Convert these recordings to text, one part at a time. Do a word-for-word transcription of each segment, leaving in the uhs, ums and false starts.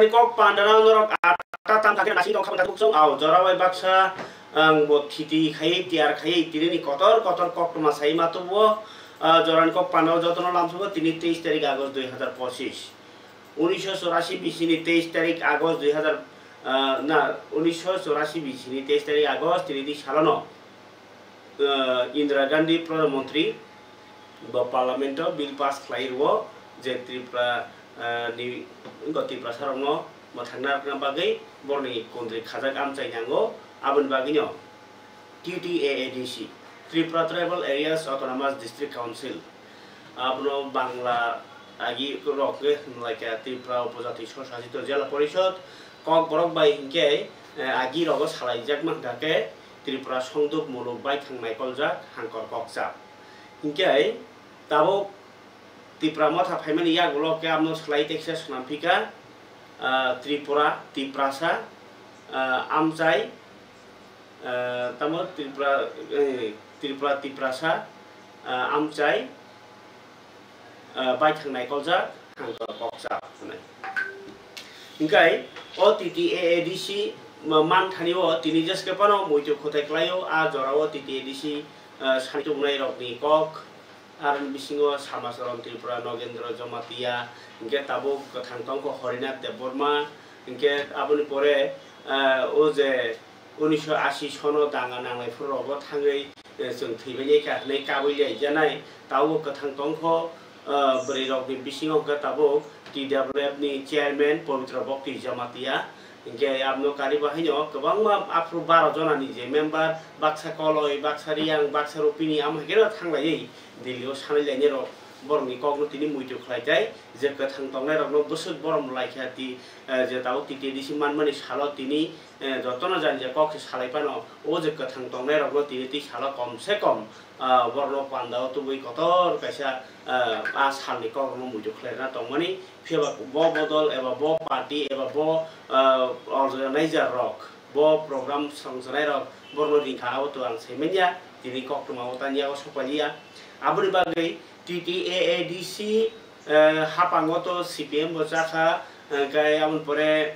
Kok pandana norok atta tam thangkhe nasing tong kha, buksong au jora bai baksa ang bo thiti khai tiyar khai tini ni kotor kotor kok toma sai ma tubo. Ah, jorani kok pandao jotono lamsugo tini teis tarik August dui hazar pochis. Unisho chorasi bisini teis tarik August dui hazar, ah, na, unisho chorasi bisini teis tarik August tini di salono, ah, Indira Gandhi Pradhan Mantri bo Parliament o bill pass khlai rwo je Tripura, ah, ni, wngkha Tiprasa rokno mwthangna rwkna bagwi borni kundri khajak amchai nango, aboni bagwino T T A A D C, Tripura Tribal Areas Autonomous District Council, abono Bangla agi rok hwnlaikha Tripura Upojati Swsasito Jela Porishod, Kokborok bai hinkhe, eh, agi rogo salaijakma hwnkha khe Tripura Songduk Muluk Baithang Naikoljak Hangkor Kokchap. Hinkhe tabuk Tipra Motha phaimani yagulo khe abono slai teksa swnam phika, ah, Tripura, Tiprasa, ah, amchai, ah, tamo Tripura, eh, Tripura, Tiprasa, ah, amchai, ah, baithang naikoljak Hangkor Kokchap hwnwi. Hinkhe o T T A A D C ma-, manthani o tini jeske phano muitu khothai khlaio, a jorao T T A D C, ah, sani tubunai rokni kok, Aroni bisingo Samacharan Tripura, Nogendra Jamatia, hinkhe tabuk kwthang tongkho Harinath Debbarma, hinkhe aboni pore, ah, o je unisho ashi sono danga nanglai phuru rogo thangwi, eh, chwng thwibainai kha hwnwi kabui laijanai, tabuk kwthang tongkho, ah, bwrwi rokni bisingo hinkhe tabuk T W F ni chairman Pabitra Bhakti Jamatia, Hinkhe aboni kari bo haino kwbangma aphuru baro jonani je member, baksa Koloi, baksa Riyang, baksa Rupini, amo hai kheno thanglaiwi Delhi o sanai lainai rok borokni kokno tini muitu khlai tai, je kwthang tongnai rokno bwswk borom lai kha ti, eh, je tabuk T T A D C manmani salo tini, eh, jotono jani je kok se salai phano o je kwthang tongnai rokno tini tei salo kom se kom, ah, borokno pandao tubui kotor kaisa, ah, a salni kokrokno muitu khlairwna tongmani. Phiya ba bo bodol eba bo party eba bo, ah, organizer rok, bo program songjanai rok borno ringkha, abo to ang sai manya, tini koktwma o tani yago sokpaliya. Aboni bagwi T T A A D C, eh, hapango to C P M bo chakha, eh, khe aboni pore,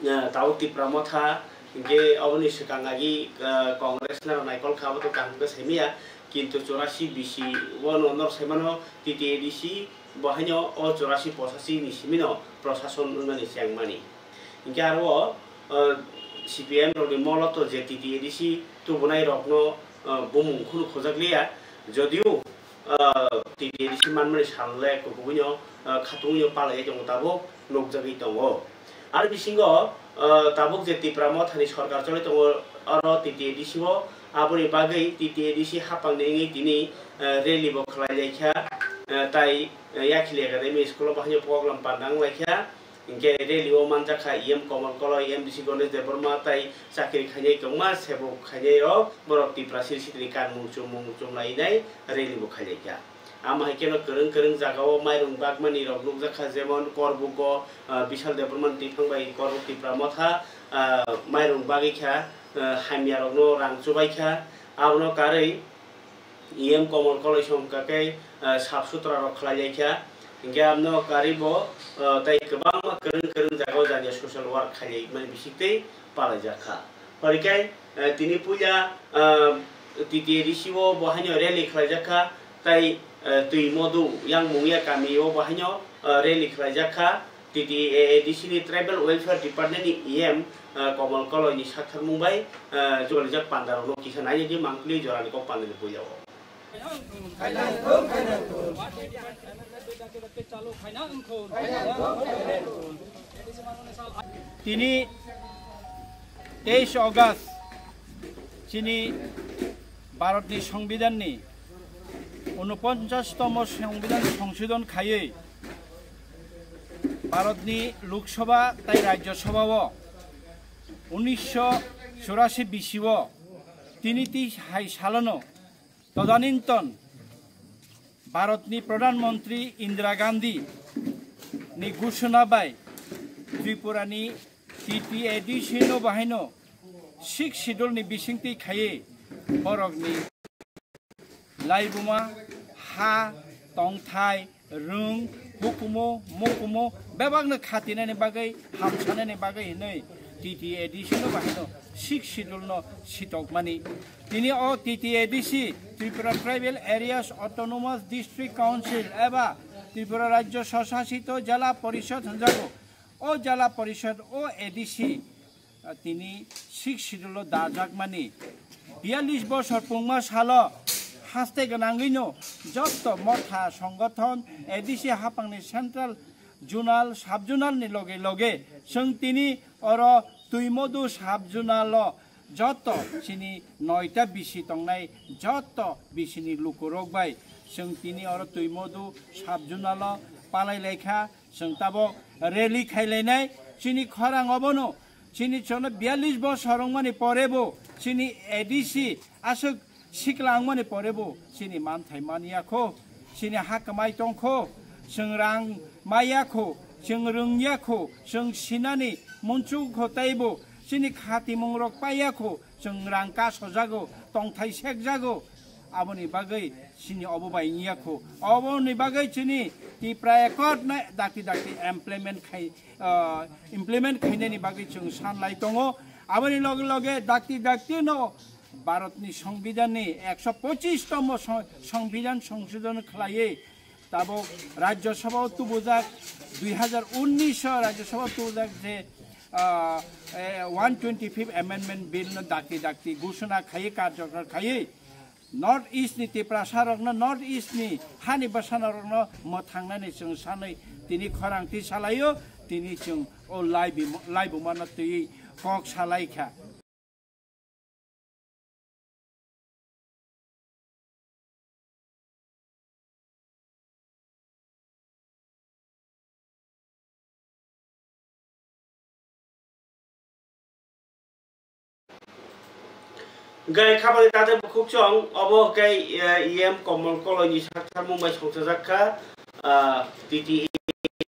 eh, tabuk Tipra Motha, hinkhe aboni swkang agi, eh, Congress naro naikol kha, abo to kaham khe sai manya, kintu chorasi bisi o no nor sai mano T T A D C, Bo haino o chorasi pochasi ni simi no prosason wngnani chengmani. Hinkhe aro o, o, C P M rokni molo to je T T A D C tubunai rokno, o, bumung khunu khojak liya, jodiu, o, T T A D C manmani sal le kubui no, o, khatungwi no palai tongo tabuk nukjagwi tongo. Aro bisingo, o, tabuk je Tipra Mothani sorkar choli tongo, oro T T A D C o, aboni bagwi T T A D C hapangni wngwi tini, o, rally bo khlai lai kha, o, tai, o, Yakhili Academy School o bahai program panda wng lai kha. Hinkhe rally o manjak kha E M Komol Koloi, M D C Ganesh Debbarma tai chakri khainai kwbangma sebuk khainai rok, borok Tipra siri sitini kanmung chumung chumlainai rally bo khai lai kha. Amo hai kheno kwrwng kwrwng jagao mairung bagmani rok nukjak kha, jemon Korbugo, ah, Bishal Debbarmani twiphang bai Korbuk Tipra Motha, ah, mairung bagwi kha, ah, hamya rokno rang chubai kha, abono karwi E M Komol Koloi song hwnkha khe, ah, sap sutra rok khlai lai kha, hinkhe abono karwi bo, ah, tei kwbangma kwrwng kwrwng jagao jani social work khai lai mani bisik twi palaijak kha. Horikai, eh, tini puila, eh, T T A D C o bo haino rally khlaijak kha, tai, eh, twi modu yang mungya kami o bo haino, eh, rally khlaijak kha. T T A A D C ni Tribal Welfare Department ni E M, eh, Komol Koloi ni sakthar mung bai, eh, jugalijak panda rok no kisa naina di mangpili jorani kok panda ni puila o. Tini teis August chini Bharatni Songbidanni unoponchashtomo Songbidan Songshodhon khaiwi Bharatni Lok Sabha tai Rajya Sabha o unisho churasi bisio tini tei hai salono Todaninton Bharatni Pradhan Mantri Indira Gandhi ni gusuna bai Tripura ni T T A D C no bahaino Sixth Schedule ni bisingtwi khaiwi borokni laibuma, ha, tongthai, rwng, hukumu, mukumu bebakno khatinani bagwi, hamsanani bagwi hinwi T T A D C no bahaino Sixth Schedule no sitokmani. Tini o T T A D C, Tripura Tribal Areas Autonomous District Council eba Tripura Rajya Swsasito Jela Porishod hwnjago. O Jela Porishod, o A D C, ah, tini Sixth Schedule o dajakmani. Biyallis bosor pungma salo haste gwnangwino jotto motha songothon A D C hapangni central, zonal, sub zonal ni loge loge chwng tini oro Twimodu sub zonal o jotto chini noita bisi tongnai jotto bisini lukurok bai chwng tini oro Twimodu sub zonal o palai laikha. Chwng tabok rally khailainai chini khorang obono, chini chono biyallis bosor wngmani porebo chini A D C aswk sikla wngmani porebo chini manthai manya kho, chini ha kwmai tong kho, chwng rang maya kho, chwng rwngya kho, chwng sinani munsuk kho teibo chini khatimungrok paiya kho, chwng rang kasojago, tongthai sekjago. Aboni bagwi chini obo bai wngya kho. Oboni bagwi chini Tipra Accord no dakti dakti implement khai, ah, implement khainani bagwi chwng sanlai tongo. Aboni loge loge dakti dakti no Bharatni Songbidanni ekso pochish tomo song-, Songbidan songsodon khlaiwi tabok Rajya Sabha o tubujak, dui hazar unnish o Rajya Sabha o tubujak je, ah, eh, one twenty-fifth Amendment Bill no dakti dakti ghoshona khaiwi karjokar khaiwi North East ni Tiprasa rokno, North East ni hani bwsano rokno mwthangnani chwng sanwi tini khorang twi salaio, tini chwng o laibimo-, laibumano twiwi kok salaikha. Hwnkhe khabangni tade bukhuk chwng obo hwnkhe, eh, E M Komol Koloi ni sak tharmung bai songchajak kha, ah, T T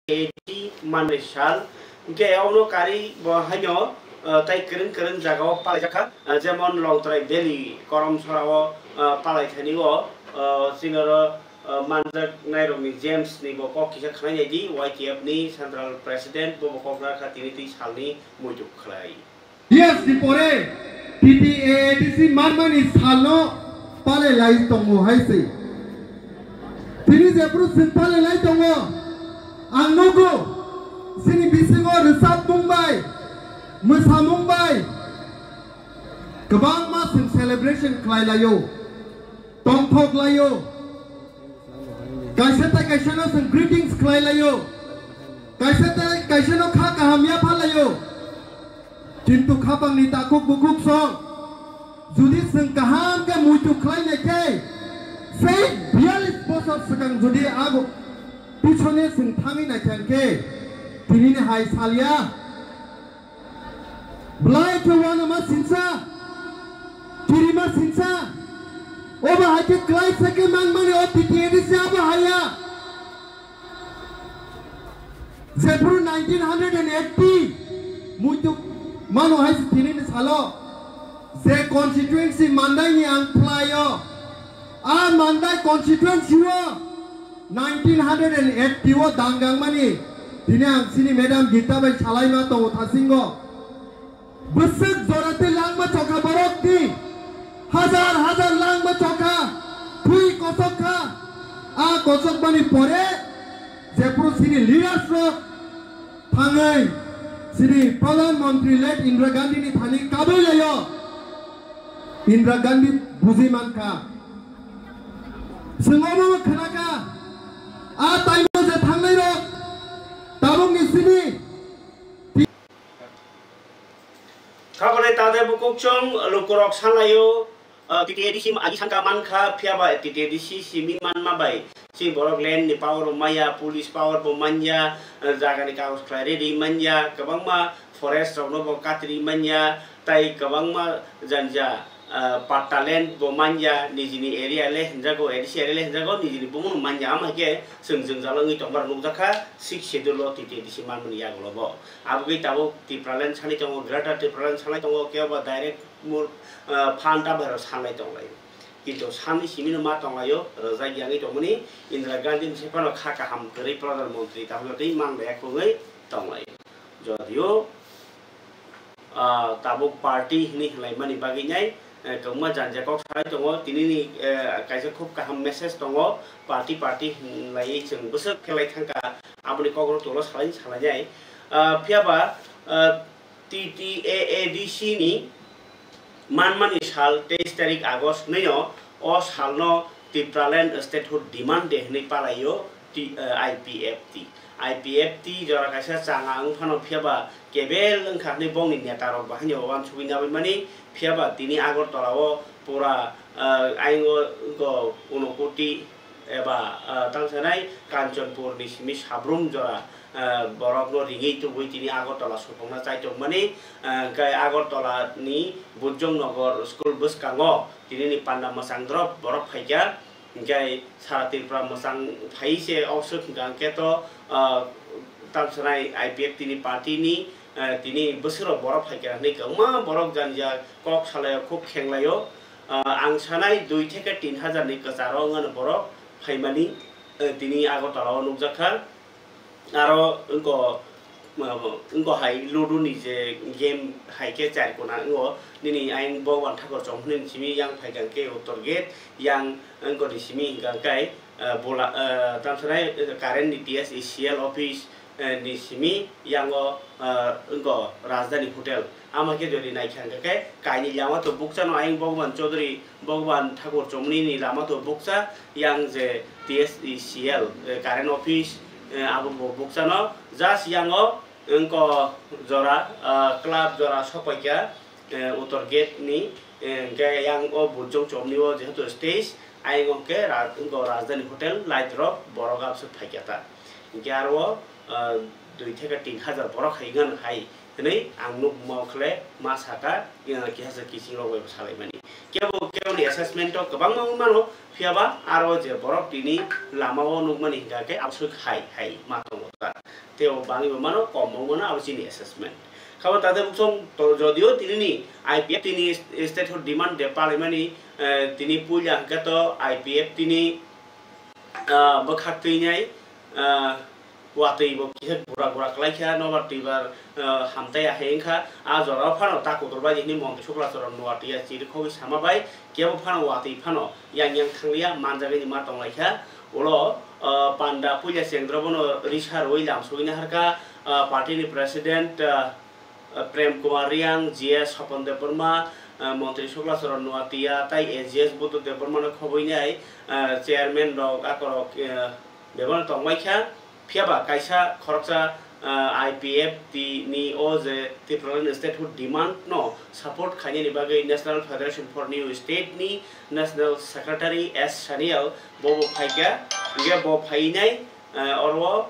A D manwi sal. Hwnkhe obono karwi bo haino, ah, tai kwrwng kwrwng jagao palaijak kha, ah, jemon Longtrai Valley, Koromsora o, ah, palai thani o, ah, chini oro, ah, manjak nairokni James ni bo kok kisa khwlai nai di, Y T F ni Central President bo bo kok rak kha tini twi salni muitu khlai. Yes, ni pore T T A A D C manmani salno pale lai tongo hai se. Tini jephru chwng pale lai tongo, ang nugo, chini bisingo rwchapmung bai, mwsamung bai kwbangma chwng celebration khlai laio, tongthok laio. Kaisa tai kaisano chwng greetings khlai laio, kaisa tai kaisano kha kaham yapha laio. Kintu khapangni takhuk bukhuk song, judi chwng kaham khe muitu khlai nai khe, sei biyallis bosor swkang judi abo pisone chwng thangwi nai khe, hwnkhe tinini hai salya. Belai khe uanama sinsa, kirima sinsa, obo hai khe klai sa khe mangmani o T T A D C abo haya. Jephru nineteen hundred and eighty muitu mano hai se tini ni salo je constituency Mandai ni ang phlaio, a Mandai constituency o nineteen hundred and eighty o dangang mani tini ang sini Madam Gita bai salai ma tongo thasingo. Bwswk jora tei langma chokha borok di. Hajar hajar langma chokha. Thwi kosok kha. A kosok mani pore jephru sini leaders rok thangwi sini Pradhan Mantri late Indira Gandhi ni thani kabwi laio. Indira Gandhi buji mankha. Chwng omo khwnakha. A time o je thangnai rok tabuk ni sini Kha bwlai tade bukhuk chwng lukurok sanlaio, ah, T T A D C agi sangka mankha, phiya ba T T A D C simi manma bai chini borok land ni power bo manya, police power bo manya, ah, jaga ni kagoj khlai ready manya, kwbangma forest rok no bo katri manya, tai kwbangma janja, ah, patta land bo manya, nijini area le hinjago, A D C area le hinjago, nijini bumu no manya, ama hai khe chwng jwngjal wngwi tongma rok nukjakha, Sixth Schedule o T T A D C manmani yagulo bo. Aboni tabuk Tipraland sanai tongo, Greater Tipraland sanai tongo, kebo direct mur, ah, phan ta bairo sanai tonglai. Kintu sanni simi no ma tonglaio, rwjak yangwi tongmani Indira Gandhi ni se phano kha kaham kwrwi Pradhan Mantri, tahole tei man laiya kwngwi tonglaio. Jodio, ah, tabuk party hwnwi hinlaimani bagwi nai, eh, kwbangma janja kok salai tongo, tinini, eh, kaisa khub kaham message tongo, party, party hinlaiwi chwng bwswk khelai thangkha, aboni kok rok tolo salai salainai. Ah, phiya ba, ah, T T A A D C ni manmani sal teis tarik August hwnwi no, o salno Tipraland Statehood Demand Day hwnwi palaio T-, eh, I P F T. I P F T jora kaisa changa wng phano phiya ba kebel wng kha hwnwi bongni neta rok bo haino uansugwi nabwi mani, phiya ba tini Agartala o pura, eh, ayung o wngkha Unakoti eba, ah, tang sanai Kanchanpur ni simi Sabrum jora, ah, borok no ringwi tubui tini Agartala supungna chai tongmani, ah, hwnkhe Agartala ni Bujong Nagar school bwskango tini ni panda mwchang drop borok phaikha, hwnkhe sara Tripura mwchang phai se obswk hwnkha hwnkhe to, ah, tang sanai I P F T ni party ni, ah, tini bwswk rok borok phaikha hwnwi kwbangma borok jani ja kok salaio khub khenglaio. Ah, ang sanai dui theke tin hajar ni kwcharo wngmano borok phaimani, eh, tini Agartala o nukjakha. Aro wngko, wngko hai Ludo ni je game hai khe char kona wngo, nini ayang Bhagwan Thakur Chomhni ni simi yang phaikha khe Uttor Gate, yang wngko ni simi hwnkha khe, eh, bola, eh, tamsanai, eh, current ni T S E C L office, eh, ni simi yango, eh, wngko Rajdhani Hotel. Ama khe jodi naikha hwnkha khe kainwi lama to bukchano ayang Bhagwan Chaudhary, Bhagwan Thakur Chomhni ni lama to bukcha, yang je T S E C L, eh, current office, eh, abo bo bukchano. Just yango wngko jora, ah, club jora sopaikha, eh, Uttor Gate ni, eh, hwnkhe yang o Bujong Chomhni o jehetu stage, ayang hwnkhe ra-, wngko Rajdhani Hotel light rok borok abswk phaikha ta. Hwnkhe aro, ah, dui theke tin hajar borok hai wngano hai hwnwi ang nukma khle ma saka, ah, kisa kiching rok bai salaimani. Kebo, kebo ni assessment o kwbangma wng mano, phiya ba aro je borok tini lama o nukmani hwnkha khe abswk hai hai ma tongo ta. Tei o bangwi bo mano, kom bo mano, abo chini assessment. Kha bo tate buksong to, jodio tini ni I P F T ni statehood demand de palaimani, eh, tini puila hwnkhe to I P F T ni, ah, bwkhak twi nai, ah, watwi bo kisa gura gura kwlai kha, nobar twibar, ah, hamtai ahai wngkha. A jora o phano ta kotor bai hwnwi Montri Sukla Charan Noatia chiri khogwi sama bai, kebo phano watwi phano yang yang thangliya, manjagwi ma tonglaikha. Ulo, ah, panda puila chengdra bono risa rwui lamsogwi naharkha, ah, party ni president, ah, Prem Kumar Reang, G S Sopon Debbarma, ah, Montri Sukla Charan Noatia, tai A G S Buddha Debbarma no khobwi nai, ah, chairman rok, akorok, ah, bebano tongbaikha. Phiya ba kaisa khoroksa, ah, I P F T ni o je Tipraland statehood demand no support khainani bagwi National Federation for New State ni National Secretary S Sanyal bo bo phaikha, hingkhe bo phainai, ah, oro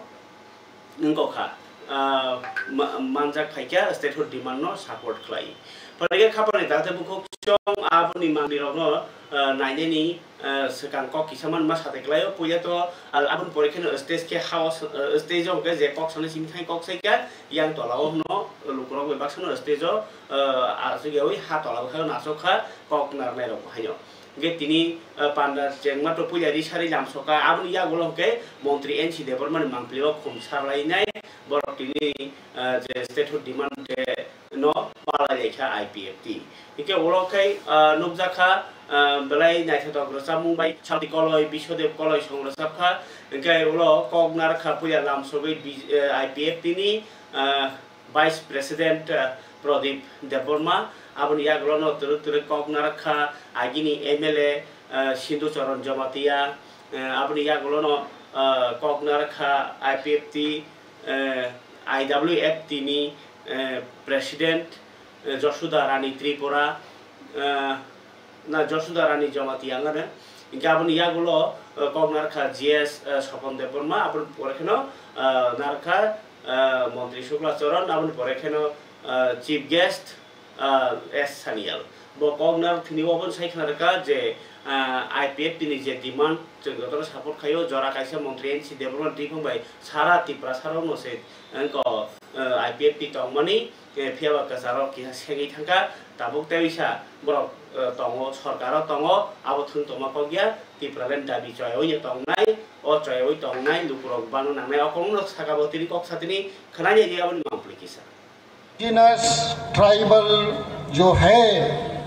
wngkha, ah, ma-, manjak phaikha statehood demand no support khlai. Phaikhe khapani dakte bukhuk chwng aboni manwi rokno, ah, nainani, ah, swkang kok kisa manma satai klaio. Puila to, ah, aboni pore kheno stage khe hao, ah, stage o hwnkhe je kok sanai simi thang kok saikha, yang tola o hwno lukurok bai baksa no stage o, ah, achukyaui ha tola bwkhao nachokkha kok narwknai rok haino. Hingkhe tini, ah, panda chengma to puila ri sari lamsoka, aboni yagulo hwnkhe montri N C Debbarma ni mangpili o khum sarlainai borok tini, ah, je statehood demand khe no palai lai kha I P F T. Hingke ulo khe, ah, nukjak kha, ah, belai naithotok rwchapmung bai Shanti Koloi, Biswadev Koloi song rwchap kha. Hingke ulo kok nar kha puila lamsogwi B-, eh, I P F T ni, ah, Vice President, ah, Pradip Debbarma. Aboni yagulo no twrwk twrwk kok nar kha agini M L A, ah, Sindhu Charan Jamatia. Eh, aboni yagulo no, ah, kok nar kha I P F T, eh, I W F T ni, eh, President, eh, Josuda Rani Tripura, eh, na Josuda Rani Jamatia wngkha ne. Hingke aboni yagulo, eh, kok narkha G S, eh, Sopon Debbarma, aboni pore kheno, eh, narkha, eh, Montri Shukla Charan, aboni pore kheno, eh, Chief Guest, ah, S Sanyal. Bo kok nar thini obo sai khna rwkha je, ah, I P F T ni je demand chwng jotono support khaio, jora kaisa montri N C Debbarma twiphang bai sara Tiprasa rokno se wngkha, ah, I P F T tongmani, eh, phiya ba kwcharo kisa segwi thangkha, tabuk tei wisa borok, eh, tongo, sorkaro tongo, abo thwng tongma kok ya, Tipraland dabi choyaui no tongnai, o choyaui tongnai lukurok bano nangnai, o kokno saka bo tini kok sa tini khwnai ya aboni mangpli kisa. Indigenous tribal जो है,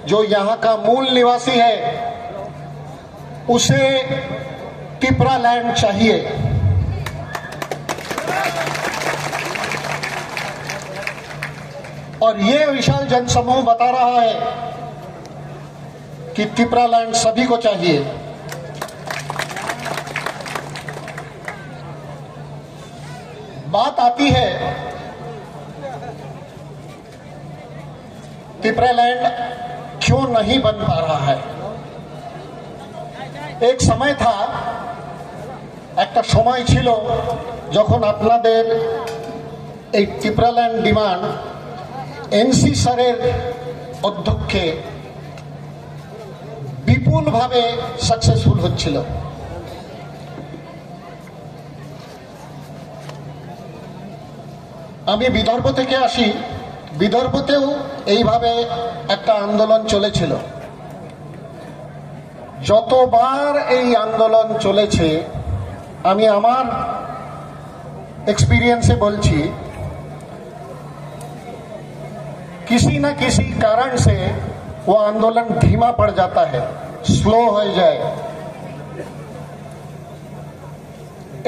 जो यहाँ का मूल निवासी है, उसे टिपरा लैंड चाहिए। और ये विशाल जनसमूह बता रहा है कि टिपरा लैंड सभी को चाहिए। बात आती है, टिपरा लैंड क्यों नहीं बन पा रहा है? एक समय था, একটা সময় ছিল, যখন আপনাদের এই টিপরা ল্যান্ড ডিমান্ড এনসি স্যারের অধ্যক্ষে বিপুলভাবে সাকসেসফুল হচ্ছিল। আমি বিদর্ভ থেকে আসি, বিদর্ভতেও এইভাবে একটা আন্দোলন চলেছিল। যতবার এই আন্দোলন চলেছে, আমি আমার এক্সপিরিয়েন্সে বলছি, किसी ना किसी कारण से वो आंदोलन धीमा पड़ जाता है, স্লো হয়ে যায়।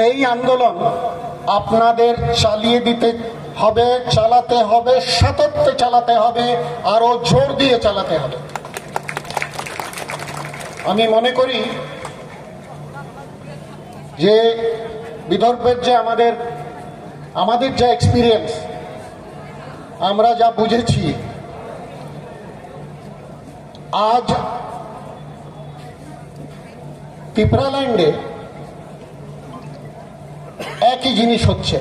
এই আন্দোলন আপনাদের চালিয়ে দিতে হবে, চালাতে হবে, সাতত্যে চালাতে হবে, আরো জোর দিয়ে চালাতে হবে। আমি মনে করি যে বিদর্ভের যে আমাদের, আমাদের যা এক্সপিরিয়েন্স, আমরা যা বুঝেছি, আজ টিপরা ল্যান্ডে একই জিনিস হচ্ছে।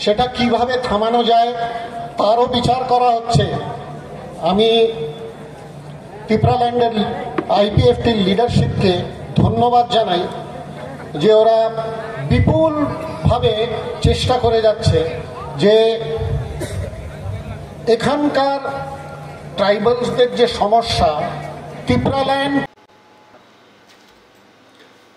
সেটা কিভাবে থামানো যায়, তারও বিচার করা হচ্ছে। আমি টিপরা ল্যান্ডের আইপিএফটির লিডারশিপকে ধন্যবাদ জানাই যে ওরা বিপুলভাবে চেষ্টা করে যাচ্ছে যে এখানকার ট্রাইবালসদের যে সমস্যা, Tipra land.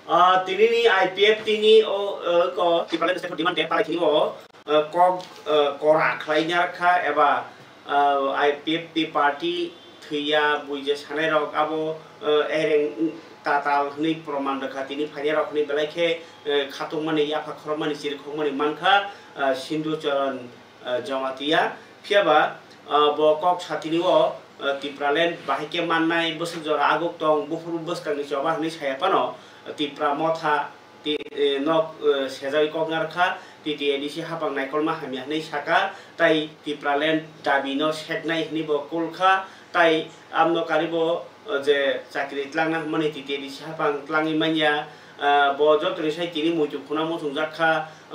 Ah, tini ni I P F T ni o, eh, ko Tipraland state demand de palai tini o, eh, kok, eh, kora khlai nya kha eba, eh, I P F T party thwiya buija sanai rok abo, eh, ereng tatal hwnwi proman rwkha tini phainai rok hwnwi belai khe, eh, khatungmani yapha khorokmani chirikhokmani mankha, eh, Sindhu Charan, eh, Jamatia. Phiya ba, ah, bo kok satini o, ah, Tipraland bahai khe mannai bwswk jora aguk tong, buphuru bwskangni choba hwnwi saya phano, ah, Tipra Motha ti-, eh, nok, eh, sejagwi kok narwkha, T T A D C haphang naikolma hamya hwnwi saka, tai Tipraland dabi no seknai hwnwi bo kul kha, tai amno karibo, eh, je chakri tlangna hwnmani T T A D C haphang tlangwi manya, ah, bo jotoni sai tini muitu khuna muchungjak kha,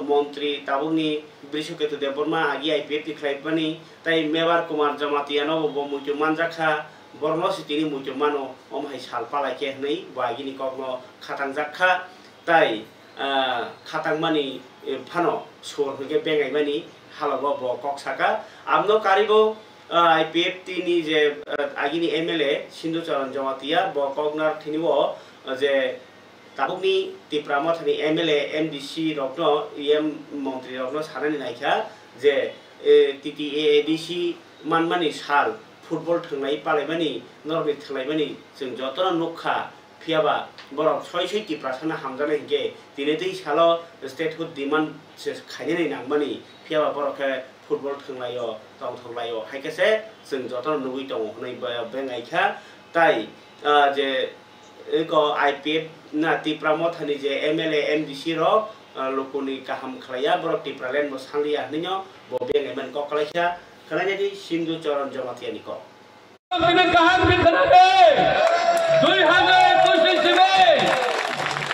montri tabukni Brishaketu Debbarma agi I P F T khlaimani, tai Mebar Kumar Jamatia no bo muitu manjak kha, borokno se tini muitu mano, omo hai sal palai khe hwnwi bo agini kokno khatangjak kha, tai, ah, khatangmani, eh, phano sur hwnkhe bengaimani halogo bo kok saka. Amno karibo, ah, I P F T ni je, ah, agini M L A Sindhu Charan Jamatia bo kok nar thini o, ah, je Tabukni Tipra Mothani M L A, M D C rokno, E M montri rokno sanani naikha je, eh, T T A A D C manmani sal, football thwnglai palaimani, norokni thwnglaimani chwng jotono nukha, phiyaba borok soi soi Tiprasano hamjaknai hinkhe tini twi salo statehood demand se khainani nangmani, phiyaba borok khe football thwnglaio, tongthok laio, hai khe se chwng jotono nugwi tongo hwnwi bo-, bengaikha. Tai, ah, je Eko I P F na Tipra Mothani je M L A, M D C rok, ah, lukuni kaham khlaiya, borok Tipraland bo sanliya hwnwi no bo bengai mani kok kwlaikha. Khwnainani Sindhu Charan Jamatia ni kok. Tini kaham khe khwna de, dui hazar ekush ni simi,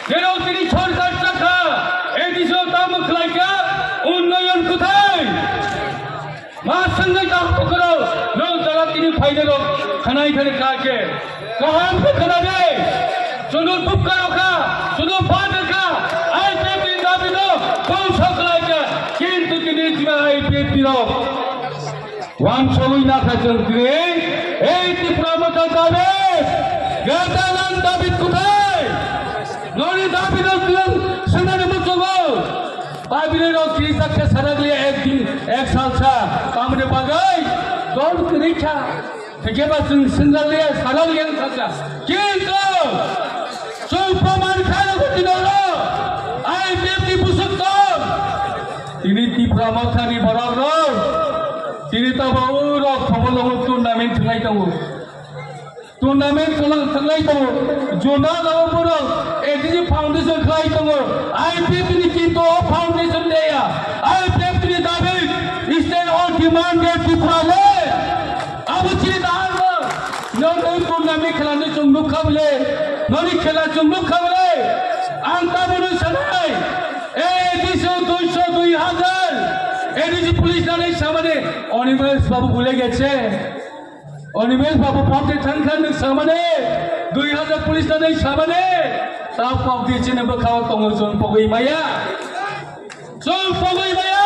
jerok tini sorkar chakha, A D C o tamo khlaikha, unnoyon kuthai? Ma swngwi tang pukurok, nwng jaga tini phainairok khwnai thani kha khe. Kaham khe khwna de. Chwngno bukha rokha, chwngno pha rwkha, I P F T ni dabi no tong sok lai kha. Kintu tini jima I P F T rok. Ang sogwi nakha chwng tini, ei Tipra Motha David, Gatalan David kuthai? Noni David no twilang swngnani muchungo. Bible rok kirijak khe sarakliya ek din, ek salsa, tamni bagwi dol kwrwi kha. Hwnkhe ba chwng swngjak liya, sarak liya wng kha. Kintu chwng proman kha rw tini oro I P F ni bwswk tong. Tini Tipra Mothani borok rok tini tabuk rok Khopolongo tournament thwnglai tongo. Tournament thwnglai tongo. Jona rok borok A D C foundation khlai tongo. I P F ni kintu o foundation de ya. I P F ni dabi stand on demand de Tripura le. Abo chini naharno, nong nong tournament khelani chwng nukha bole, noni khela chwng nukha bole. Ang tabukno sanai, A D C duiso dui hazar, A D C police nanai samani, Animesh babu bhule geche. Animesh babu pokte thangkha nwng samani, dui hazar police nanai samani, ta pokti chini bwkhao tongo chwng pogwi maya. Chwng pogwi maya.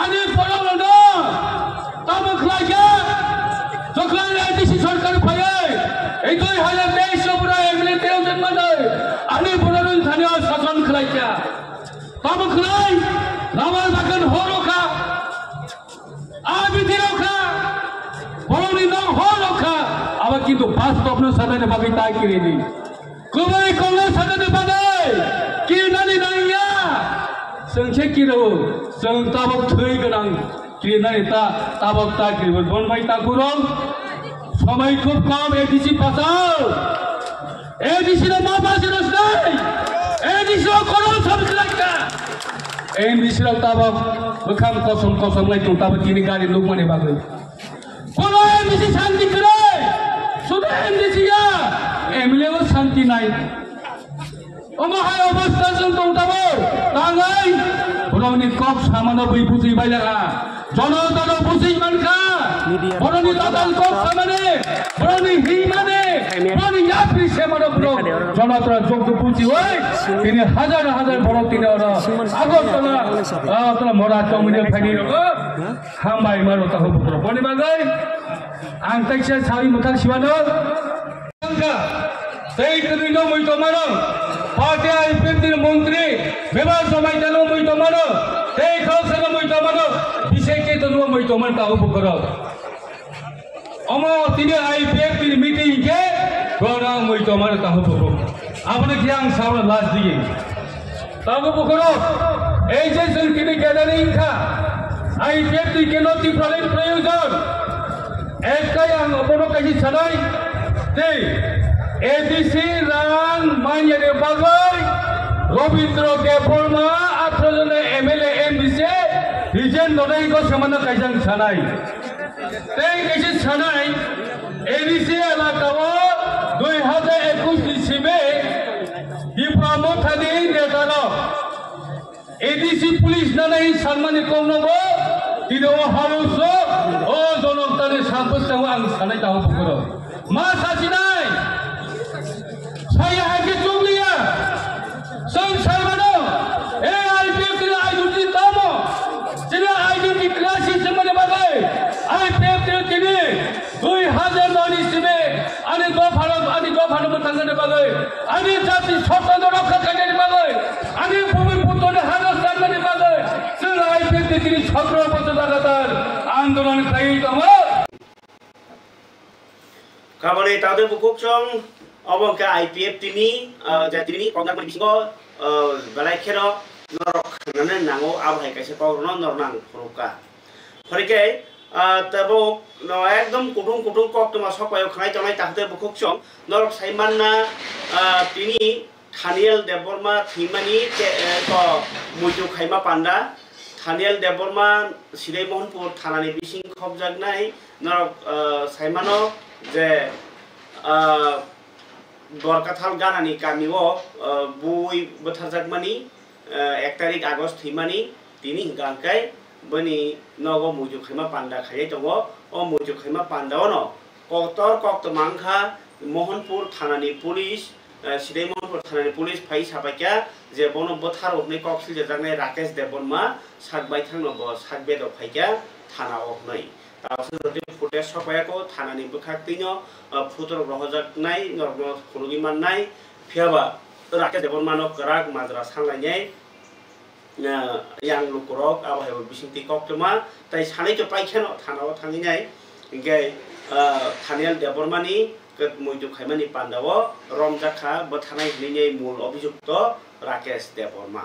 Ani borok rokno tamo khlai kha. Jokhon A D C sarkar phaiwi, ei dui hazar teis o bwrwi M L A tei ojak manwi, ani borok rok thani o sason khlai kha. Tamo khlai, Ramal Bagan horo kha. A bithi rok kha, borokni nok hor rok kha, abo kintu bastobno sanani bagwi ta kirini. Kwbai kokno sanani bagwi kirinani nangya. Chwng se kiro, chwng tabok thwi gwnang kirinani ta, tabok ta kiribo. Bon bai ta kurong, somoi khub kom, A D C bachao. A D C no ma basi rw sinai? A D C no kono sam khlai kha? A D C rok tabok bwkhang kosom kosom lai tong tabok tini gari nukmani bagwi. Kono A D C shanti kwrwi, sudu A D C ya, M L A o shanti nai. Omo hai obostha chwng tong tabok, tangai, borokni kok samano bui bujui bai laga. Jonotaro bujui mankha, borokni tatal kok samani, borokni himani, borokni yapri semano borok jonotaro jokto bujiwi, tini hajar hajar borok tini oro Agartala, Agartala mora chongmani phaini rogo, hambai maro tahu bukro. Boni bagwi, ang taisa sawi muthang siwano. Tei kwrwino muitomano, party I P F ni montri, bebak jamaitano muitomano, tei khoroksa no muitomano, bisai khe tono muitomano tahu bukhoro. Omo tini I P F ni meeting khe, bono muitomano tahu bukhoro. Abono khe ang sauna last digini. Tabu bukhoro, ei je chwng tini gathering kha, I P F ni keno Tipraland proyojon. Ektai ang abono kaisa sanai, tei A D C rang manyani bagwi Robindra Debbarma athro jona M L A M D C, Hijen Dodai ko semana kaisa ang sanai. Tei kaisa sanai, A D C elaka o dui hazar ekush ni simi Tipra Mothani neta rok A D C police nanai sanmani kokno bo tini o house o, o jonok tani sabwk tango ang sanai tahu bukhoro. Ma sasinai? Saya hai khe chukliya. Chwng saimano, A I P F ni identity tamo? Chini identity crisis wngmani bagwi I P F ni tini dui hazar noi ni simi ani dopha rok, ani dopha no mwthangna bagwi, ani jati sotto no rokha khainani bagwi, ani bhumi putro ni hano sanna bagwi, chwng I P F ni tini sotro bochor lagatar andolon khlaiwi tongo. Kabani tadoi bukhuk chwng obo khe I P F T ni, ah, jatini koknamani bisingo, ah, belai kheno norok khnanani nango, abo hai kaisa kok rwno norok nang phuru kha. Phori khe, ah, tabuk no ekdom kutung kutung koktwma sok bai o khwnai tongnai, tahte bukhuk chwng norok sai manna, ah, tini Thaniel Debbarma thwimani te, eh, ko muitu khaima panda. Thaniel Debbarma Sidai Mohanpur thanani bising khopjaknai norok, eh, saimano je, eh, Borkathal ganani kamio, eh, bui bwtharjakmani, eh, ek tarik August thwimani tini hwnkha hwnkhe bini nogo muitu khaima panda khaiwi tongo. O muitu khaima pandaono kotor koktwma wngkha, Mohanpur thanani police, eh, Sidai Mohanpur thanani police phai sapaikha je bono bwtharo hwnwi kok siljajaknai Rakesh Debbarma sak baithangno bo sak bedok phaikha. thana o hwnwi. Tabuk se jodi footage sok paiya kho, thanani bwkhak twino, ah, photo rok rohorjaknai, norokno phunugwi mannai. Phiyaba Rakesh Debbarmano kwrak majra sanlainai, ah, yang lukurok abo haibo bisingtwi koktwma, tai sanai khe paikheno thana o thangwi nai. Hinkhe, ah, Thaniel Debbarmani khe muitu khaimani panda o romjak kha bwtharnai hwnwi mul obhijukto Rakesh Debbarma.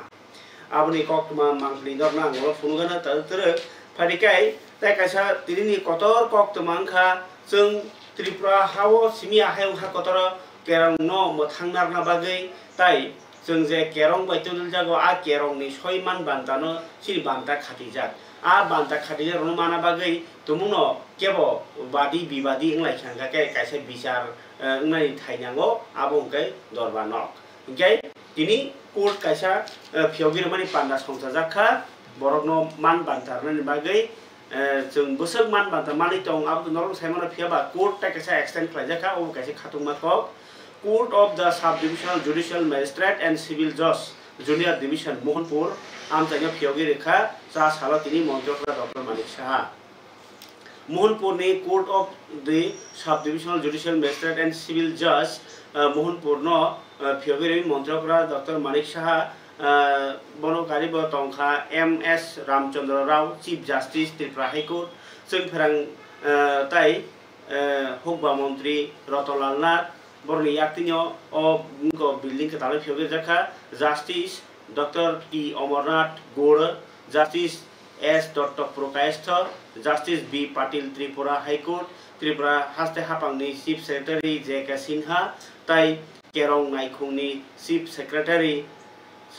Aboni koktwma mangpili norokno ang oro phunukgana ta twrwk. Phaidi kai, tai kaisa tinini kotor koktwma wngkha, chwng Tripura ha-o simi ahai wngkha kotoro kerongno mwthang narwkna bagwi, tai chwng je kerong bai twduljago, a kerongni soi man bantano chini banta khatijak. A banta khatijakrokno mana bagwi tumungno kebo badi bibadi wnglaikha, hwnkha khe kaisa bichar, eh, wngnani thai nango, abo hwnkhe dorba nok. Hinkhe tini court kaisa, eh, phiyogwi rwmani panda songchajak kha, borokno man banta rwnani bagwi, eh, chwng bwswk man banta manwi tong, abo norok sai mano, phiyaba court tai kaisa extend khlaijak kha, obo kaisa khatungma kok. Court of the Sub-Divisional Judicial Magistrate and Civil Judge, Junior Division, Mohanpur, amchaino phiyogwi rwkha, cha salo tini Montri Okra Doctor Manik Saha. Mohanpurni Court of the Sub-Divisional Judicial Magistrate and Civil Judge, uh, Mohanpurno, uh, phiyogwi rwi Montri Okra Doctor Manik Saha, uh, bono karibo tongkha M S Ramchandra Rao, Chief Justice Tripura High Court, chwng pherang, uh, tai, uh, hukba montri Ratanlal Nath, borokni yaktwino o building kwtalwi phiyogwi rwjakha, Justice Doctor T Amarnath Gour, Justice S Dotto Purokayastha, Justice B Patil Tripura High Court, Tripura Haste Haphangni Chief Secretary J K Sinha, tai Kerong Naikhungni Chief Secretary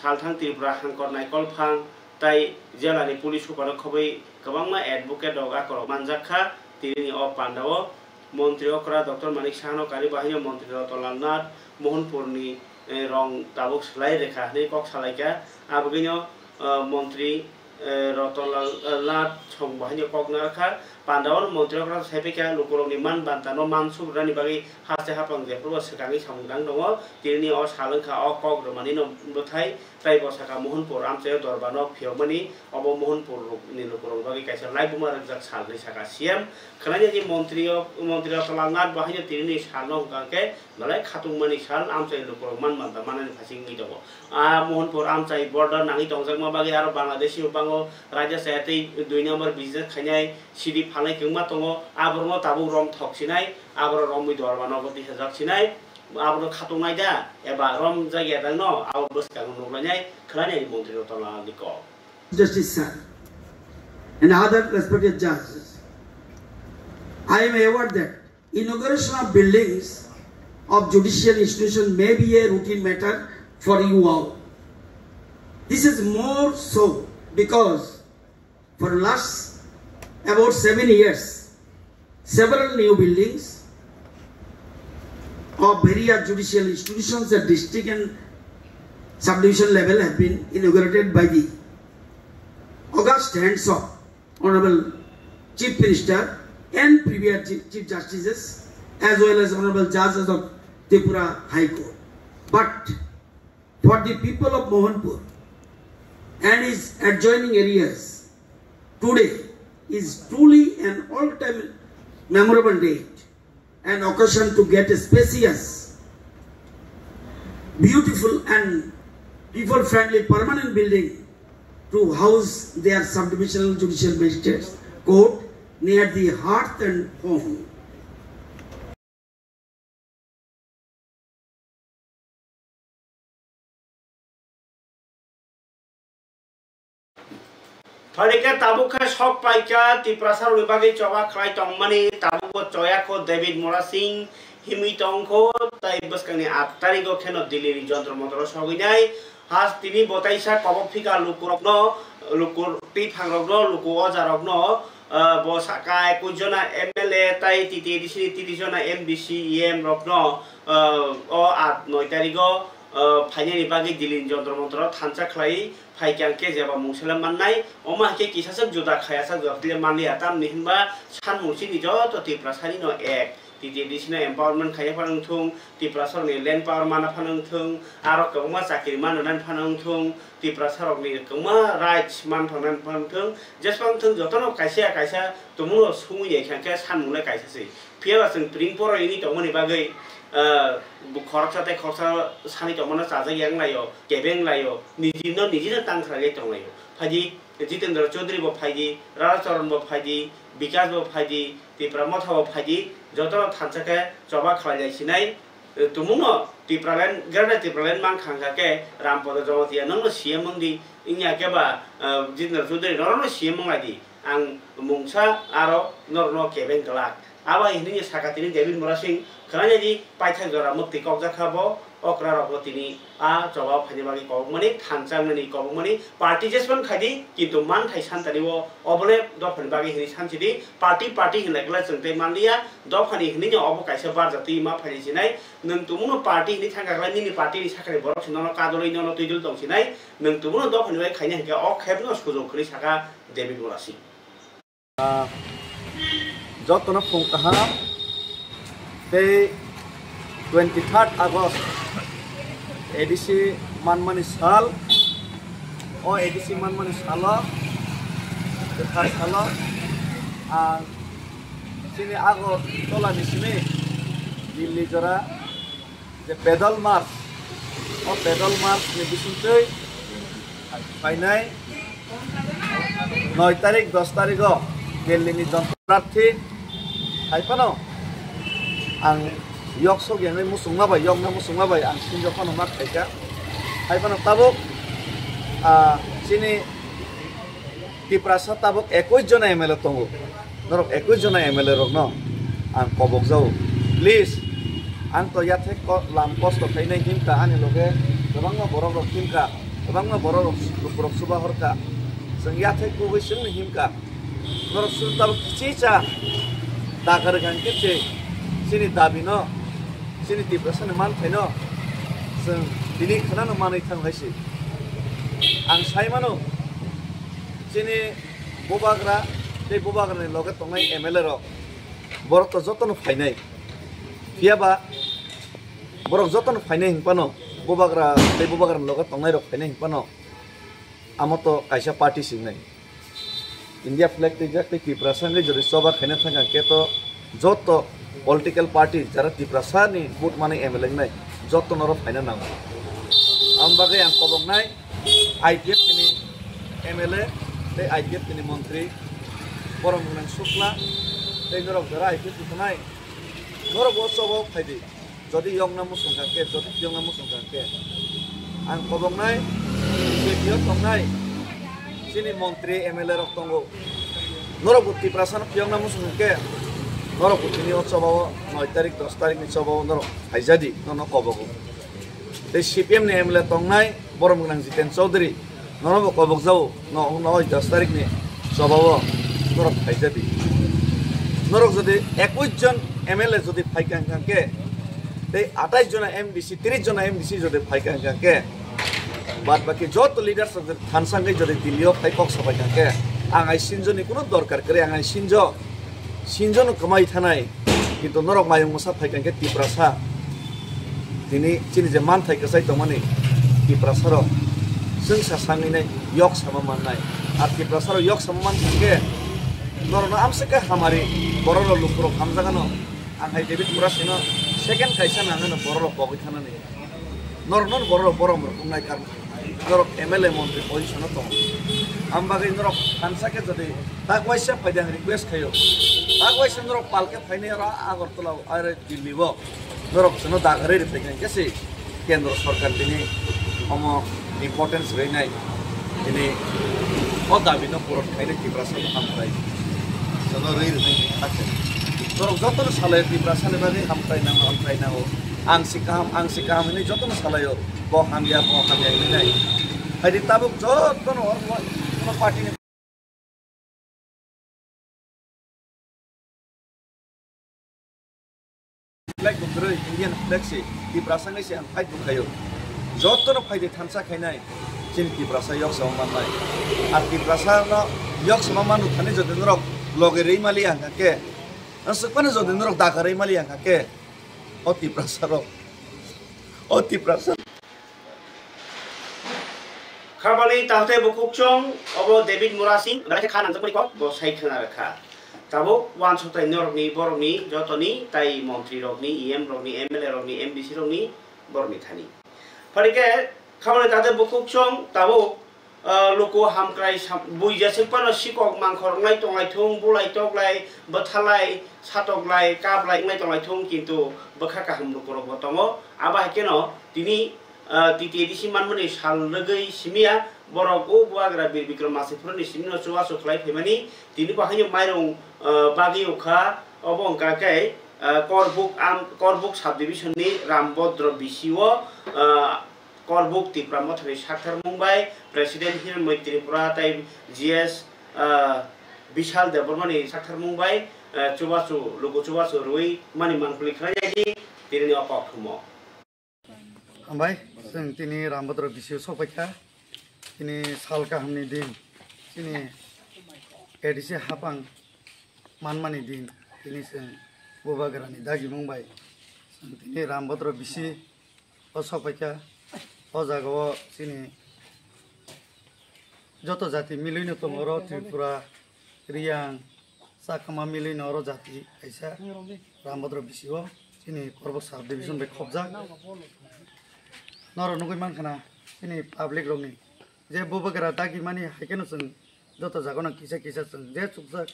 Salthang Tripura Hangkor Naikolphang, tai jelani police superno khobwi kwbangma advocate rok akorok manjak kha. Tinini o pandao Montri Okra Doctor Manik Sahano kari bahaino Montri Ratanlal Nath Mohanpurni, eh, rong tabuk swlai rwkha hwnwi kok salaikha. Abagwino, eh, Montri, eh, Ratanlal, eh, Nath song bahaino kok narwkha. Pandao Montri Okra sai paikha lukurokni man bantano mansuk rwnani bagwi haste haphang jephuru swkangwi samung tang tongo. Tinini o sal wngkha o kok rwmanino bwthai. Tai bo saka Mohanpur amchaio dorba nok phiyokmani, obo Mohanpur rok ni lukurok bagwi kaisa laibuma rwkjak sal hinwi saka C M. Khwnai di montri o, montri Ratanlal Nath bo haino tinini salno hwnkha khe belai khatungmani sal amchaini lukurok man banta manani phaising wngwi tongo. A Mohanpur amchai border nangwi tongjakma bagwi aro Bangladeshi bo bango, raida chaya tei dui number business khainai, sidi phalnai kwbangma tongo, aborokno tabuk rom thok sinai, aborok romwi dorba nogo tisajak sinai. Abono khatungnai da, eba romjakya dangno, abo bwskango nuklainai, khwlainai montri Ratanlal ni kok. Justice sir and other respected judges, I am aware that inauguration of buildings of judicial institution may be a routine matter for you all. This is more so because for last about seven years, several new buildings of various judicial institutions at district and subdivision level have been inaugurated by the august hands of Honorable Chief Minister and previous Chief, Chief Justices as well as Honorable Judges of Tripura High Court. But for the people of Mohanpur and its adjoining areas, today is truly an all-time memorable day, an occasion to get a spacious, beautiful and people-friendly permanent building to house their subdivisional judicial magistrates court near the hearth and home. Phaikhe tabuk khe sok paikha Tiprasa rokni bagwi choba khlai tongmani, tabukbo choya kho David Murasing himwi tongkho, tai bwskangni aat tarigo kheno Delhi ni Jantar Mantar o sogwi nai. Has tini bo taisa kobok phika lukurokno, luku twi phangrokno, luku ojarokno, ah, bo saka ekwis jona M L A tai T T A D C ni tris jona M D C, E M rokno, ah, o aat noi tarigo, ah, phainani bagwi Delhi ni Jantar Mantar o thansa khlai phaikha hwnkhe jeba mung sele mannai, omo hai khe kisasa juda khayasa juda tile manliya, tamni hinba sanmung chini joto Tiprasani no ek. T T A D C no empowerment khaina phano wngthung, Tiprasa rokni land power mana phano wngthung, aro kwbangma chakri manna phano wngthung, Tiprasa rokni kwbangma rights man thangna phano wngthung, jeswk wngthung jotono kaisa kaisa tumungno sungwi ya khe sanmung le kaisa se. Phiya ba chwng pring poro ini tongmani bagwi, ah, khoroksa tei khoroksa sani tongmano chajak yang laio, kebeng laio, nijino nijino tang khlaiwi tong laio. Phaidi Jitendra Chaudhary bo phaidi, Rara Charan bo phaidi, Bikas bo phaidi, Tipra Motha bo phaidi, jotono thansa khe choba khlai lai sinai, eh, tumungno Tipraland, Greater Tipraland man kha khe Rampada Jamatia nokno C M wng di, wngya khe ba, eh, Jitendra Chaudhary norokno C M wng lai di. Ang mungsa aro norokno kebeng glak. Abo hai hinwi saka tini David Murasing, khwnai di paithak jora mwktwi kokjak kha bo, okra rokbo tini a choba phaina bagwi kobokmani, thansa wngnani kobokmani, party jespan khai di, kintu manthai santani o, obo le dophani bagwi hinwi sansi di, party, party hinlai kla chwng tei manliya, dophani hinwi no obo kaisa barja twi ma phai sinai, nwng tumungno party hinwi thangkha khlai nini party ni sakani borok se nono kadolwi nono twidul tong sinai, nwng tumungno dophani bai khaina hinkhe o khebno sujok hinwi saka David Murasing. Ah, jotono phung kaham tei twenty third August A D C manmani sal, o A D C manmani salo, kwthar salo ang chini Agartala ni simi Delhi jora je pedal march, o pedal march ni bisingtwi phainai noi tarik, dos tarik o Delhi ni Jantar Prarthi hai phano ang yok sok yang muchungma bai, yokna muchungma bai ang sinjo phano ma khaikha. Hai phano tabuk, ah, chini Tiprasa tabuk ekwis jona M L A tongo. Norok ekwis jona M L A rokno ang kobok jago. Please, ang to yathek ko-, lam kosto khainai himkha, ani loge kwbangma borok rok himkha, kwbangma borok rok, rok, rok chuba horkha. Chwng yathek kubui chwngno himkha. Norok suru tabuk kichi cha dagar gan kichi chini dabi no, chini Tiprasa ni manthai no chwng tini khwnano manwi thang hai se. Ang sai mano, chini Bubagra tei Bubagrani loge tongnai M L A rok, borok to jotono phainai. Phiya ba borok jotono phainai hwnphano, Bubagra tei Bubagrani loge tongnai rok phainai hwnphano, amo to kaisa party se wngnai. India flag twijak tei Tiprasa wngwi jodi choba khaina thang khe to joto political party jara Tiprasa ni vote manwi M L A wngnai joto norok phaina nango. Ang bagwi ang koboknai I P F T ni M L A tei I P F T ni montri Boromgwnang Sukla tei norok jara I P F T tongnai norok bo choba phaidi. Jodi yokna muchung kha khe, jodi yokna muchung kha khe, ang koboknai, J P O tongnai, chini montri, M L A rok tongo. Norok bo Tiprasa no phiyokna muchung kha khe, norok bo tini o choba o noi tarik, dos tarik ni choba o norok phaijadi, nono kobogo. Tei C P M ni M L A tongnai, Boromgwnang Jiten Chaudhary, nono bo kobok jago, no, no, dos tarik ni choba o norok phaijadi. Norok jodi ekwis jon M L A jodi phai kha khe, tei atais jona M D C, tris jona M D C jodi phai kha khe, bad baki joto leaders rok jodi thansa wngwi jodi Delhi o phai kok sabai kha khe, ang ai sinjo ni kuno dorkar kwrwi, ang ai sinjo, sinjo no kwmai thanai, kintu norok mayung mwsa phai kha khe Tiprasa, tini chini je manthai kwchai tongmani Tiprasa rok chwngsa sangwi nai yok sama mannai, ar Tiprasa rok yok sama man kha khe norok no amswk khe hamari, borok rok lukurok hamjagano. Ang hai David Murasingno second kaisa nangano borok rok pogwi thanani. Norok no borok rok borom rok wngnai karna. Norok M L A montri position o tongo. Am bagwi norok thansa khe jodi tak waisa phaidi ang request khaio. Tak waisa norok palke phainai oro Agartala o, are Delhi o. Norok chwngno dagarwi rwphai kha khe se. Kendro sorkar tini omo importance rwnai, tini o dabi no puron khainai Tiprasa no hamkrai. Jono rwi rwnai ni hakhe. Norok jotono salai Tiprasa ni bagwi hamkrai nango, hamkrai nango. Ang si kaham, ang si kaham hinwi jotono salaio. Bo hamya, bo hamya hinwi nai. Haidi tabuk jotono o, o party ni Flag bo kwrwi, Indian flag se, Tiprasa wngwi se ang fight bo khaio. Jotono phaidi thansa khainai, chini Tiprasa yok sama mannai. Ar Tiprasa no yok sama manu thani jodi norok loge rwi mali ang khe, Aswk phano jodi norok dakarwi mali ang kha khe. O Tiprasa rok. O Tiprasa. Khabani tahte bukhukchong obo David Murasing, belai khe kha nangjak mani kok bo sai khna rwkha. Tabuk uansuk tai norokni borokni jotoni tai montri rokni, E M rokni, M L A rokni, M D C rokni borokni thani. Phari khe khabani tahte bukhukchong tabuk ah, luku hamkrai sam-, buija swk phano sikok mangkhor wngnai tonglai thung, bulai toklai, bwthalai, satoklai, kaplai wngnai tonglai thung, kintu bwkha kaham lukurokbo tongo. Abo hai kheno tini, ah, T T A D C manmani sal rwgwi simiya, borok o bubagra Bir Bikram Masiphuruni simino chubachu khlai phaimani, tini bo haino mairung, ah, bagwi ukha, obo wngkha khe, ah, Korbuk am-, Korbuk sub division ni Rambodro B C o, ah, Korbuk Tipra Mothani saktharmung bai President Hiranmoy Tripura tei G S, ah, Bishal Debbarmani saktharmung bai, ah, chubachu, luku chubachu rwui mani mangpili khlai di, tini o kok thumo. Hambai, chwng tini Rambodro B C o sokphaikha. Tini sal kahamni din, chini A D C hapang manmani din, tini chwng bubagrani dagimung bai chwng tini Rambodro B C o sokphaikha. O jagao chini joto jati milwino tongo, oro Tripura, Riyang, Chakma milwino oro jati kaisa Rambodro B C o chini Korbuk sub division bai khopjak. Norok nugwi mankha na chini public rokni je bubagra dagimani hai kheno chwng joto jagano kisa kisa chwng je chukjak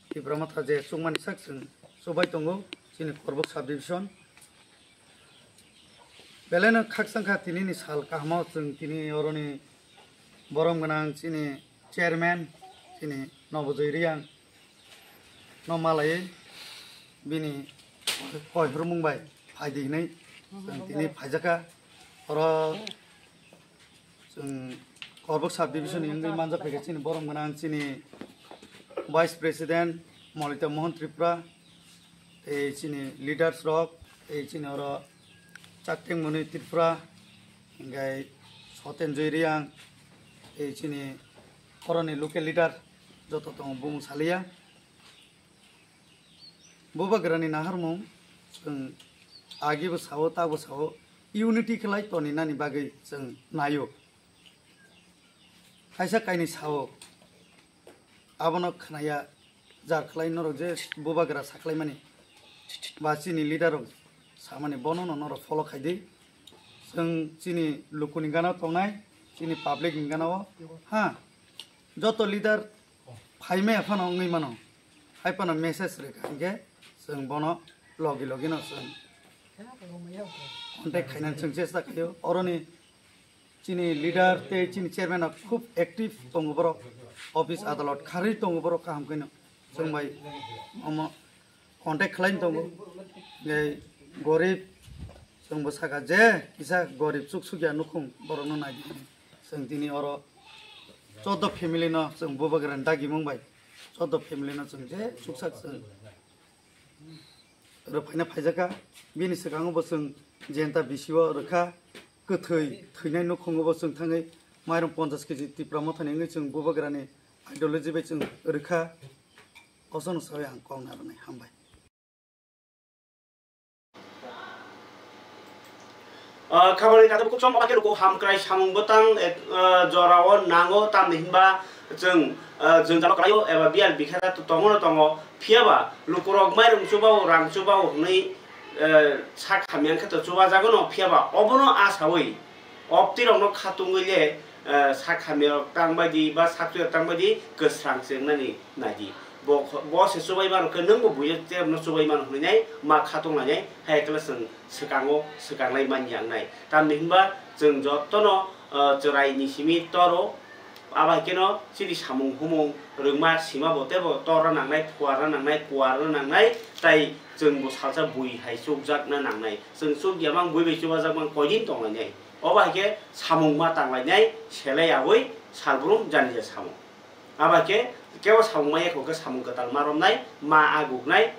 Tipra Motha je chukmani sak chwng chubai tongo chini Korbuk sub division. Belai no khakchang kha tini ni sal kaham o chwng tini oroni borom gwnang chini chairman chini Nobojoi Riyang no malai bini koihormung bai phai di hinui chwng tini phaijakha. Oro chwng Korbuk sub division ni wngwi manjak phaikha chini borom gwnang chini vice president Molita Mohan Tripura, tei chini leaders rok, tei chini oro Chaktheng Mwnwi Tripura, hingkhai Soten Joy Riyang, tei chini oroni local leader joto tongo bumung saliya. Bubagrani naharmung chwng agibo sao, tabo sao, unity khlai toninani bagwi chwng naio. Kaisa kainwi sao, abono khnaya jar khlai norok je bubagra sakhlaimani ba chini leader rok samani bono no norok follow khaidi. Chwng chini lukuni gana tongnai, chini public ni gana o, ha, joto leader phaimaya phano wngwi mano, hai phano message rwkha hinkhe chwng bono logi logi no chwng contact khainani chwng chesta khaio. Oroni chini leader tei chini chairman no khub active tongo borok, office adalot kharwi tongo borok kaham khe no chwng bai omo contact khlai tongo. Tei gorib chwng bo saka je kisa gorib chuk sukya nukhung borok no nai di. Chwng tini oro choddo family no chwng bubagrani dagimung bai choddo family no chwng je chuksak chwng rwphaina phaijakha. Bini swkango bo chwng jenta B C o rwkha, kwthwi thwinai nukhungo bo chwng thangwi mairum ponchash kg Tipra Mothani wngwi chwng bubagrani ideology bai chwng rwkha. Kosono sawi ang kok narwknai hambai. Ah, khabani kata bukhuk som oba khe luku hamkrai samung bwtang, eh, ah, jorao nango, tamni hinba chwng, ah, jwngjalo kwlaio eba biyal bikhara to tongo no tongo, phiyaba lukurok mairum chubao, rang chubao hwnwi, eh, sak hamya khe to chubajago no, phiyaba obono asawi optirokno khatungwi le, eh, sak hamyarok tang bai di ba sak tuyarok tang bai di, kwsrang chengnani nai di. Bo kho-, bo se chubai mano khe nwng bo buino terno chubai mano hwnwi nai ma khatung lainai, hai khe le chwng swkango swkanglai man ya wngnai. Tamni hwnba chwng jotono, ah, chwraini simi toro, abo hai kheno chini samung humung rwngma sima bo teibo torna nangnai, phuarna nangnai, kuarna nangnai, tai chwng bo salsa bui hai chukjakna nangnai. Chwng chukya mang bui bai chubajak mang koidin tonglainai. Obo hai khe samung ma tanglainai, selai yaui salbrum janija samung. Abo khe kebo samung maya kho khe samung kwtal ma romnai, ma aguknai,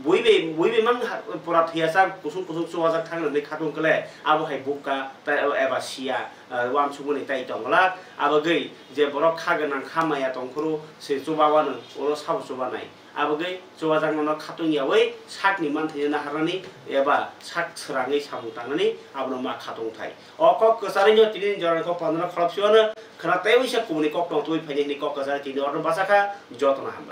bui bai, bui bai mang ha-, pura thwiya sa kusung kusung chuwajak thang nani khatung kle, abo hai bukka tai eba siya, ah, uansukmani tai tongla, abo gwi je borok kha gwnang kha maya tongphuru se chuba wano, ulo sabo chuba nai. Abogwi chubajakmano khatung yawi sakni manthai naharnani eba sak swrangwi samung tangnani abono ma khatung thai. O kok kwcharwi no tini jorani kok pandra khoroksa ano khwna tei uisa kubuni kok tong twi phaini hini kok kwchar tini orno bachakha. Jotono hambai.